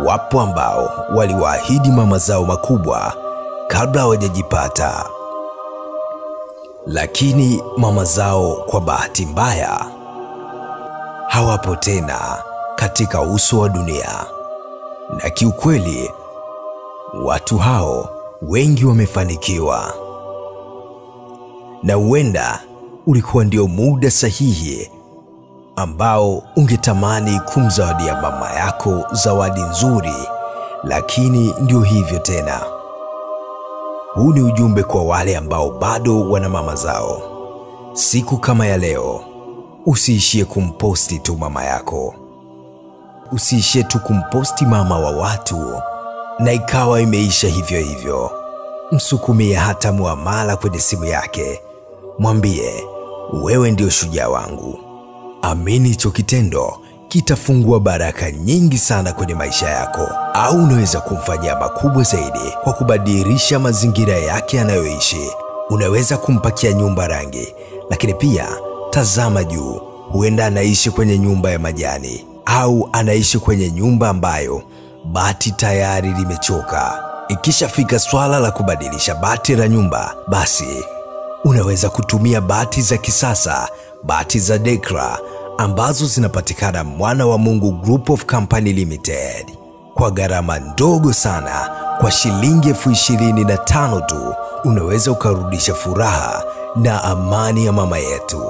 Wapo ambao waliwaahidi mama zao makubwa kabla hawajajipata, lakini mama zao kwa bahati mbaya hawapo tena katika uso wa dunia. Na kiukweli watu hao wengi wamefanikiwa, na huenda ulikuwa ndio muda sahihi ambao ungetamani kumzawadia mama yako zawadi nzuri, lakini ndio hivyo tena. Huu ni ujumbe kwa wale ambao bado wana mama zao. Siku kama ya leo, usiishie kumposti tu mama yako. Usiishie tu kumposti mama wa watu na ikawa imeisha hivyo hivyo. Msukumie hata muamala kwenye simu yake. Mwambie, wewe ndio shujaa wangu. Amini hicho kitendo kitafungua baraka nyingi sana kwenye maisha yako. Au unaweza kumfanyia makubwa zaidi kwa kubadilisha mazingira yake anayoishi. Unaweza kumpakia nyumba rangi, lakini pia tazama juu, huenda anaishi kwenye nyumba ya majani au anaishi kwenye nyumba ambayo bati tayari limechoka. Ikishafika swala la kubadilisha bati la nyumba, basi unaweza kutumia bati za kisasa, bati za Dekra ambazo zinapatikana Mwana wa Mungu Group of Company Limited kwa gharama ndogo sana. Kwa shilingi 25,000 tu unaweza ukarudisha furaha na amani ya mama yetu.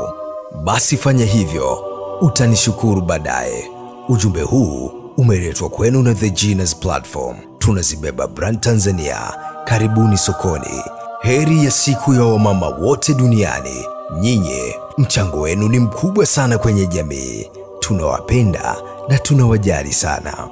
Basi fanya hivyo, utanishukuru baadaye. Ujumbe huu umeletwa kwenu na The Genius Platform. Tunazibeba brand Tanzania. Karibuni sokoni. Heri ya siku ya wamama wote duniani. Nyinyi mchango wenu ni mkubwa sana kwenye jamii. Tunawapenda na tunawajali sana.